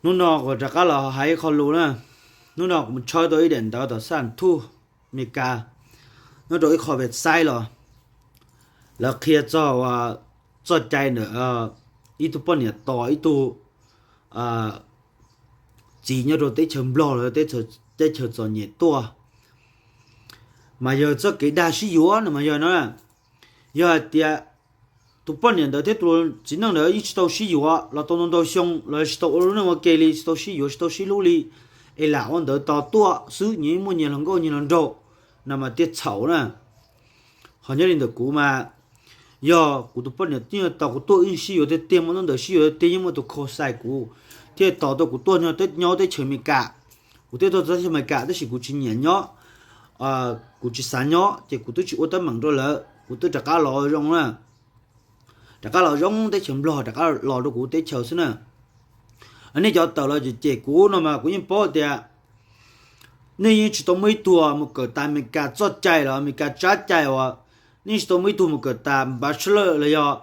Hnub no kuv rov qab los hais ib qho lus na. Hnub no kuv mus tshawb tau ib daim ntawv tom xab thuj Amelikas nyob rau ib qho website los, lawv qhia txog txoj cai ntawm ib tug poj niam tos ib tug txiv nyob rau teb chaws Nplog los teb chaws txom nyem tuaj. Mas yog txoj kev dag sib yuav no mas yog no, yog hais tias tus poj niam ntawd thiab tus txiv neej ntawd yeej tsis tau sib yuav los tau ntau ntau xyoo los tsis tau ua lub neej ua ke li, tsis tau sib yuav tsis tau sib hlub li, es lam ua ntawd tos tuaj xwb, nyias muaj nyias hluas nkauj nyias hluas nraug, no mas thiaj txhaum na. Ho nyob li ntawm kuv mas, yog kuv tus poj niam yeej tos kuv tuaj, yeej sib yuav tiag tiag, muaj ntawv sib yuav tiag tiag, yeej muaj tus kho xais kuv thiaj tos tau kuv tuaj nyob teb chaws Amelikas. Kuv thiaj tuaj teb chaws Amelikas tab sis kuv tsis nyiam nyob, kuv tsis xav nyob ces kuv twb tsis ua teeb meem rau lawv, kuv twb rov qab los zoo na. Rov qab los zoo teb chaws Nplog, rov qab los rau kuv teb chaws xwb na. Nej cov tawm los cem kuv no mas kuv yeej paub tias nej yeej tsis tau muaj ib tug mus kawm tas Amelikas txoj cai los Amelikas tsab cai uas, nej tsis tau muaj ib tug mus kawm tas bachelor los yog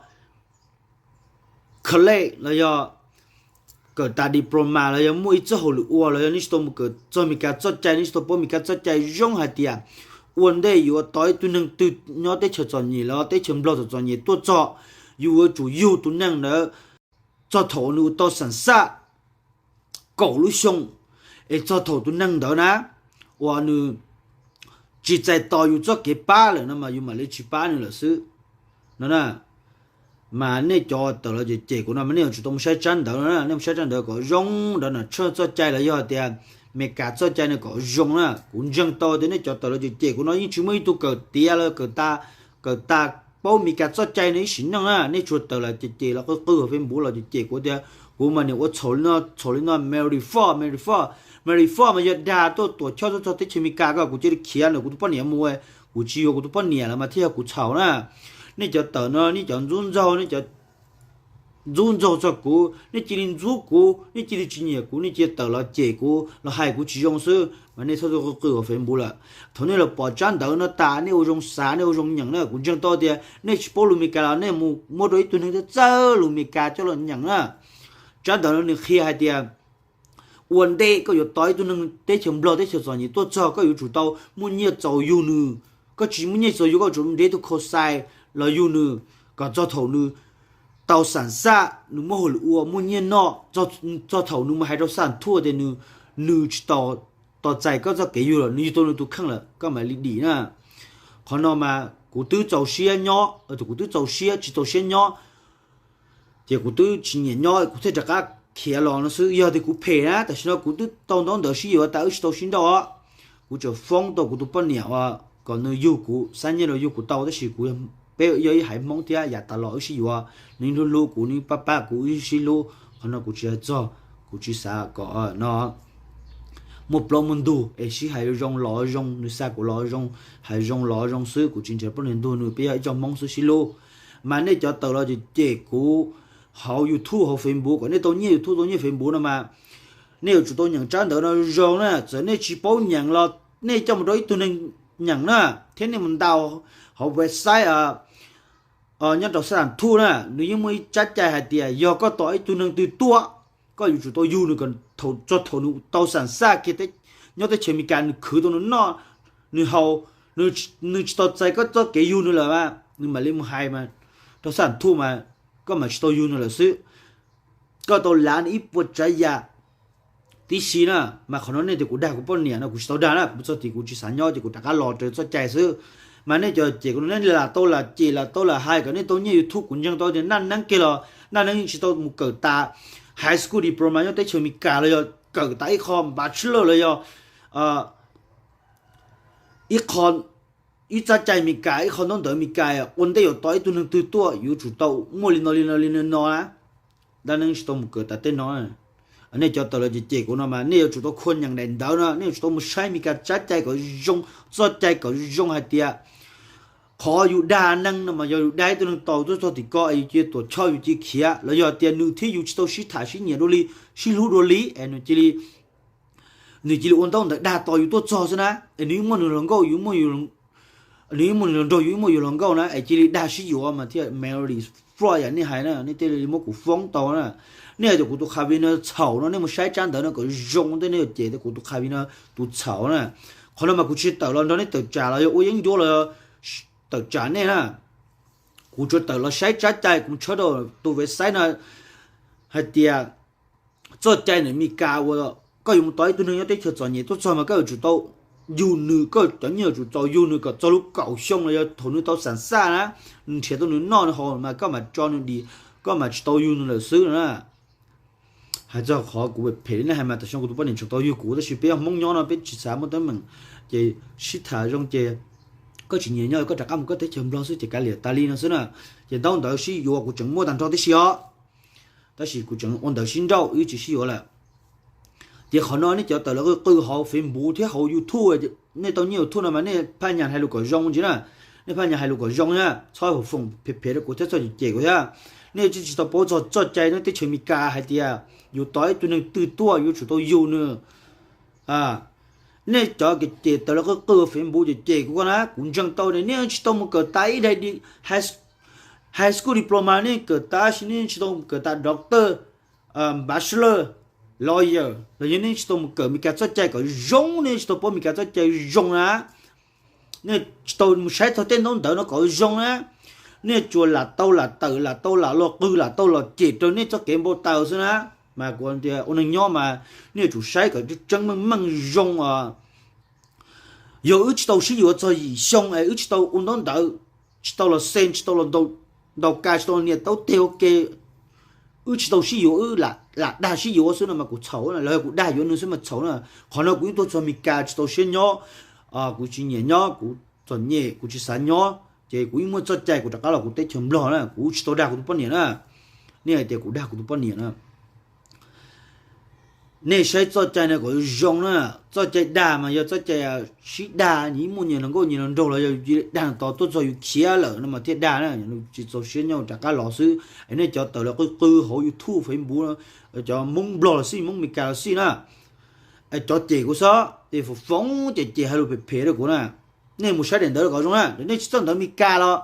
college los yog kawm tas diploma los yog muaj ib txoj hauj lwm ua los yog nej tsis tau mus kawm txog Amelikas txoj cai, nej tsis tau paub Amelikas txoj cai zoo hais tias ua ntej yuav tos ib tug neeg twg nyob teb chaws txom nyem los teb chaws Nplog txom txom nyem tuaj txog, yus yuav tsum yug tus neeg ntawd txog thaum nws tau xam xaj kaum lub xyoo, es txog thaum tus neeg ntawd na uas nws tsis txais tos yus txoj kev pab lawm no mas yus mam li tsis pab nws lawm xwb no. Mas nej cov tawm los cem kuv no mas nej yuav tsum tau mus saib tsab ntawv no, nej mus saib tsab ntawv kom zoo, ntawv no tshaj txoj cai los yog tias Amelikas txoj cai no kom zoo na. Kuv ntseeg tau tias nej cov tawm los cem kuv no yeej tsis muaj ib tug kawm tiav los kawm tas, kawm tas paub Amelikas txoj cai no ib sim neej na. Nej tsuas tawm los cem los qw qw hauv Facebook los cem kuv tias kuv mas niam ua txhaum li no txhaum li no, Mary Ford, Mary Ford, Mary Ford mas yog dag tuaj tuam choj tuaj txog teb chaws Amelikas ko, kuv cia li khiav ntawm kuv tus poj niam mus, kuv tsis yuav kuv tus poj niam lawm mas thiaj yog kuv txhaum na. Nej cov tawm no nej cov ntxub ntxaug, nej cov ntxub ntxaug txog kuv, nej cia li ntxub kuv, nej cia li tsis nyiam kuv, nej cia li tawm los cem kuv los hais kuv tsis zoo xwb mas nej txhob tuaj qw qw hauv Facebook lawm. Thaum nej los pom tsab ntawv no tas nej ua zoo xav, nej ua zoo nyeem na. Kuv ntseeg tau tias nej tsis paub lus Amelikas los nej mus muab rau ib tug neeg txawj lus Amelikas coj los nyeem na. Tsab ntawv no nws qhia hais tias ua ntej koj yuav tos ib tug neeg teb chaws Nplog teb chaws txom nyem tuaj txog, koj yuav tsum tau muaj nyiaj txaus yug nws. Koj tsis muaj nyiaj txaus yug, koj yuav tsum nrhiav tus kho xais los yug nws kom txog thaum nws tau xam xaj, nws muaj hauj lwm ua, muaj nyiaj noj, txog thaum nws mus hais rau xam thuj tias nws, nws tsis tau tos txais koj txoj kev yug lawm, nws yug tau nws tus kheej lawm, koj mam li dim na. Qhov no mas kuv twb txaus siab nyob, kuv twb txaus siab, tsis txaus siab nyob, ces kuv twb tsis nyiam nyob, kuv thiaj rov qab khiav los no xwb. Yog tias kuv phem na, tam sim no kuv twb tau ntaub ntawv sib yuav tas, wb tsis tau sib nrauj os. Kuv tseem foob tau kuv tus poj niam uas kom nws yug kuv, xa nyiaj los yug kuv tau, tab sis kuv, peb yog ib haiv Hmoob thiab, yav tas los wb sib yuav, nws hlub hlub kuv, nws pab pab kuv, wb sib hlub. Qhov no kuv tsis hais txog, kuv tsis xav kom no muaj plaub muaj ntug es sib hais zoo los zoo, nws xa kuv los zoo, hais zoo los zoo xwb, kuv tsis nrhiav plaub nrhiav ntug, nws peb yog ib co Hmoob xwb sib hlub. Mas nej cov tawm los cem kuv hauv YouTube hauv Facebook kom nej tau nyiaj YouTube tau nyiaj Facebook no mas nej yuav tsum tau nyeem tsab ntawv no zoo na. Txawm nej tsis paub nyeem los nej coj mus rau ib tug neeg nyeem na, thiab nej mus ntaus hauv website nyob rau xam thuj na, nws yeej muaj ib tsab cai hais tias yog koj tos ib tug neeg twg tuaj, koj yuav tsum tau yug nws kom thaum, txog thaum nws tau xam xaj kiag nyob teb chaws Amelikas, nws khwv tau nws noj nws haus, nws tsis tau txais koj txoj kev yug nws lawm mas nws mam li mus hais mas rau xam thuj mas koj mam tsis tau yug nws lawm xwb. Koj tau lav nws ib puas tsav yam tib si na. Mas qhov no nej tias kuv dag kuv poj niam no kuv tsis tau dag na, kuv txog tim kuv tsis xav nyob ces kuv rov qab los raws txoj cai xwb. Mas nej cov cem kuv no nej lam tau lam cem lam tau lam hais kom nej tau nyiaj YouTube, kuv ntseeg tau tias Naj Neeb kiag los Naj Neeb yeej tsis tau mus kawm tas high school diploma nyob teb chaws Amelikas los yog kawm tas ib qho bachelor los yog ib qho, ib txoj cai Amelikas, ib qho ntaub ntawv Amelikas ua ntej yuav tos ib tug neeg twg tuaj yuav tsum tau muaj li no li no li no no na. Naj Neeb tsis tau mus kawm tas tej no. Nej cov tawm los cem kuv no mas nej yuav tsum tau khuam nyeem daim ntawv no, nej yuav tsum tau mus saib Amelikas tsab cai kom zoo, txoj cai kom zoo hais tias qhov yus dag neeg no mas yog yus dag ib tug neeg tau tuaj txog tim ko es yus cia li tuam choj yus cia li khiav los yog tias nws thiab yus tsis tau sib tham sib nyiam dua li, sib hlub dua li es nws cia li, nws cia li ua ntaub ntawv dag tos yus tuaj txog xwb na, es nws yeej muaj nws hluas nkauj, yus muaj, nws yeej muaj nws hluas nraug, yus yeej muaj yus hluas nkauj na, es cia li dag sib yuav mas thiaj marry fraud yam nej hais na, nej thiaj li muab kuv foob tau na. Nej hais tias kuv tus qha vi no txhaum no, nej mus saib tsab ntawv no kom zoo thiab nej yuav cem tias kuv tus qha vi no tus txhaum na. Qhov no mas kuv tsis tawm los nrog nej tawm tsam los yog ua yeeb ncuab los tawm tsam nej na. Kuv tsuas tawm los saib tsab cai, kuv tshawb rau tus website no hais tias txoj cai ntawm Meskas uas koj yuav mus tos ib tug neeg nyob teb chaws txom nyem tuaj txog mas koj yuav tsum tau yug nws, koj cov nyiaj yuav tsum tau yug nws kom txog lub kaum xyoo los yog thaum nws tau xam xaj na, nws nrhiav tau nws noj nws haus mas koj mam tso nws dim, koj mam tsis tau yug nws lawm xwb no na. Hais txog qhov kuv phem li nej hais mas tam sim no kuv tus poj niam tseem tau yug kuv, tab sis peb yog Hmoob nyob no peb tsis xav muaj teeb meem, ces sib tham zoo ces koj tsis nyiam nyob koj rov qab mus koj teb chaws Nplog xwb ces kav liam tas li no xwb na. Ces ntaub ntawv sib yuav kuv tseem muaj tag nrho tib si os, tab sis kuv tseem ua ntawv sib nrauj wb tsis sib yuav lawm. Ces qhov no nej cov tawm los qw qw hauv Facebook thiab hauv YouTube, nej tau nyiaj YouTube no mas nej phaj nyas hais lus kom zoo ntsis na. Nej phaj nyas hais lus kom zoo na, txhob foom phem phem rau kuv thiab txhob cem kuv thiab. Nej tsis tsis tau paub txog txoj cai nyob teb chaws Amelikas hais tias yus tos ib tug neeg twg tuaj yuav tsum tau yug nws. Nej cov cem tawm los qw qw Facebook ces cem kuv ko na, kuv ntseeg tau tias nej tsis tau mus kawm tas ib daim high school diploma, nej kawm tas sis nej tsis tau mus kawm tas doctor, bachelor, lawyer los yog nej tsis tau mus kawm Amelikas txoj cai kom zoo, nej tsis tau paub Amelikas txoj cai zoo na. Nej tsis tau mus saib txog tej ntaub ntawv no kom zoo na. Nej tsuas lam tau lam tawm lam tau lam los qw lam tau los cem raws nej txoj kev npau taws xwb na. Mas kuv tias ua neeg nyob mas nej yuav tsum saib kom tseeb tseeb meej meej zoo os. Yog wb tsis tau sib yuav txog yim xyoo es wb tsis tau ua ntaub ntawv, tsis tau los xee, tsis tau los ntaus kas, tsis tau los nias taub teg ua ke, wb tsis tau sib yuav, wb lam dag sib yuav xwb no mas kuv txhaum na, los yog kuv dag yuav nws xwb mas txhaum na. Qhov no kuv yeej tuaj txog Amelikas tsis tau siab nyob, kuv tsis nyiam nyob, kuv txom nyem kuv tsis xav nyob, ces kuv yeej muaj txoj cai kuv rov qab los kuv teb chaws Nplog na, kuv tsis tau dag kuv tus poj niam na. Nej hais tias kuv dag kuv tus poj niam na. Nej saib txoj cai no kom zoo na. Txoj cai dag mas yog txoj cai sib dag, nyias muaj nyias hluas nkauj nyias hluas nraug los yog dag tos tuaj txog yus khiav lawm no mas thiaj dag na, tsis txaus siab nyob rov qab los xwb. Es nej cov tawm los qw qw hauv YouTube, Facebook, cov Hmoob Nplog los xij, Hmoob Amelikas los xij na, cov cem kuv xwb, ces foom foom cem cem hais lus phem phem rau kuv na. Nej mus saib daim ntawv kom zoo na, nej tsis txawj ntawv Amelikas los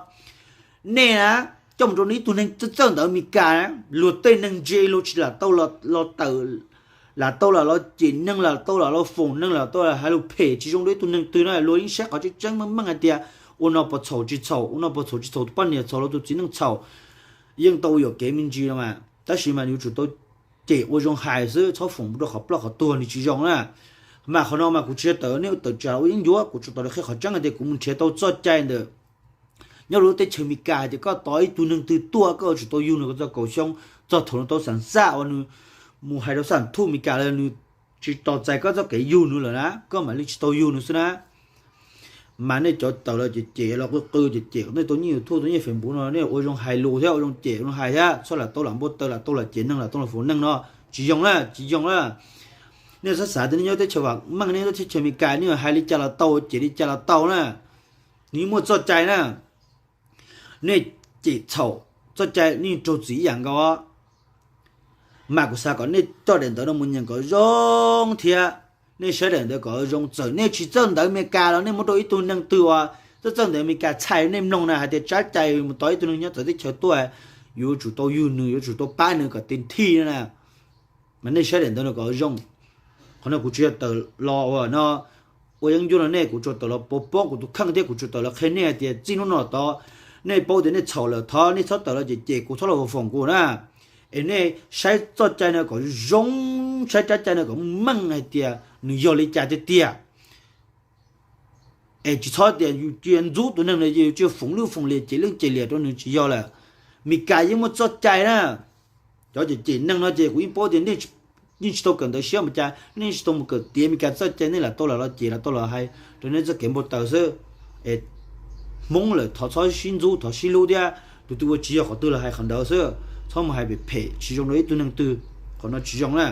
nej na, coj mus rau ib tug neeg txawj ntawv Amelikas na, luag tej neeg ntse luag tsis lam tau los tawm, lam tau lam los cem neeg, lam tau lam los foom neeg, lam tau lam hais lus phem tsis zoo rau ib tug neeg twg na, luag yeej saib qhov tseeb tseeb meej meej hais tias ua no puas txhaum tsis txhaum, ua no puas txhaum tsis txhaum, tus poj niam txhaum los tus txiv neej txhaum, yeej tau yuam kev me ntsis no mas, tab sis mas yuav tsum tau cem ua zoo hais xwb, txhob foom rau qhov ploj qhov tuag nws tsis zoo na. Mas qhov no mas kuv tsis yog tawm nej tawm tsam ua yeeb ncuab, kuv tsuas tau qhia qhov tseeb hais tias kuv mus nrhiav tau txoj cai ntawm nyob lub teb chaws Amelikas hais tias koj tos ib tug neeg twg tuaj koj yuav tsum tau yug nws kom txog kaum xyoo, txog thaum nws tau xam xaj uas nws mus hais rau xam thuj Amelikas los nws tsis tos txais koj txoj kev yug nws lawm na, koj mam li tsis tau yug nws xwb na. Mas nej cov tawm los cem cem los qw qw cem cem nej tau nyiaj YouTube tau nyiaj Facebook no, nej ua zoo hais lus thiab ua zoo cem ua zoo hais thiab, txhob lam tau lam npau taws, lam tau lam cem neeg, lam tau lam foom neeg no, tsis zoo na, tsis zoo na. Nej txhob xav tias nej nyob teb chaws vam meej, nej nyob teb chaws Amelikas nej hais li cas los tau, cem li cas los tau na. Nws yeej muaj txoj cai na. Nej cem txhaum txoj cai nej raug txim ib yam nkaus. Mas kuv xav kom nej coj daim ntawv no mus nyeem kom zoo thiab, nej saib daim ntawv kom zoo. Txawm nej tsis txawj ntawv Amelikas los nej muab rau ib tug neeg twg uas txawj txawj ntawv Amelikas txhais nej mloog na, hais tias tsab cai mus tos ib tug neeg nyob txawv teb chaws tuaj, yuav tsum tau yug nws, yuav tsum tau pab nws kom tig thij na. Mas nej saib daim ntawv no kom zoo. Qhov no kuv tsis yog tawm los ua no ua yeeb ncuab no nej, kuv tsuas tawm los pov pob kuv tus kheej thiab kuv tsuas tawm los qhia nej hais tias txij hnub no tod nej paub tias nej txhaum lawm, thov nej txhob tawm los cem cem kuv, txhob los foom foom kuv na. Es nej saib txoj cai no kom zoo, saib tsab cai no kom meej hais tias nws yog li cas tiag tiag. Es tsis txhob tias yus cia ntxub tus neeg no, yus cia foom lwj foom liam, cem leej cem liam rau nws tsis yog lawm. Meskas yeej muaj txoj cai na. Cov cem cem neeg no ces kuv yeej paub tias nej yeej tsis tau kawm ntawv siab mas cas nej tsis tau mus kawm tiav Meskas txoj cai, nej lam tau lam los cem, lam tau los hais rau nej txoj kev npau taws xwb. Es Hmoob lawm thov txhob sib ntxub, thov sib hlub thiab. Tus twg ua tsis yog qhov twg los hais qhov ntawd xwb, txhob mus hais phem phem tsis zoo rau ib tug neeg twg, qhov no tsis zoo na.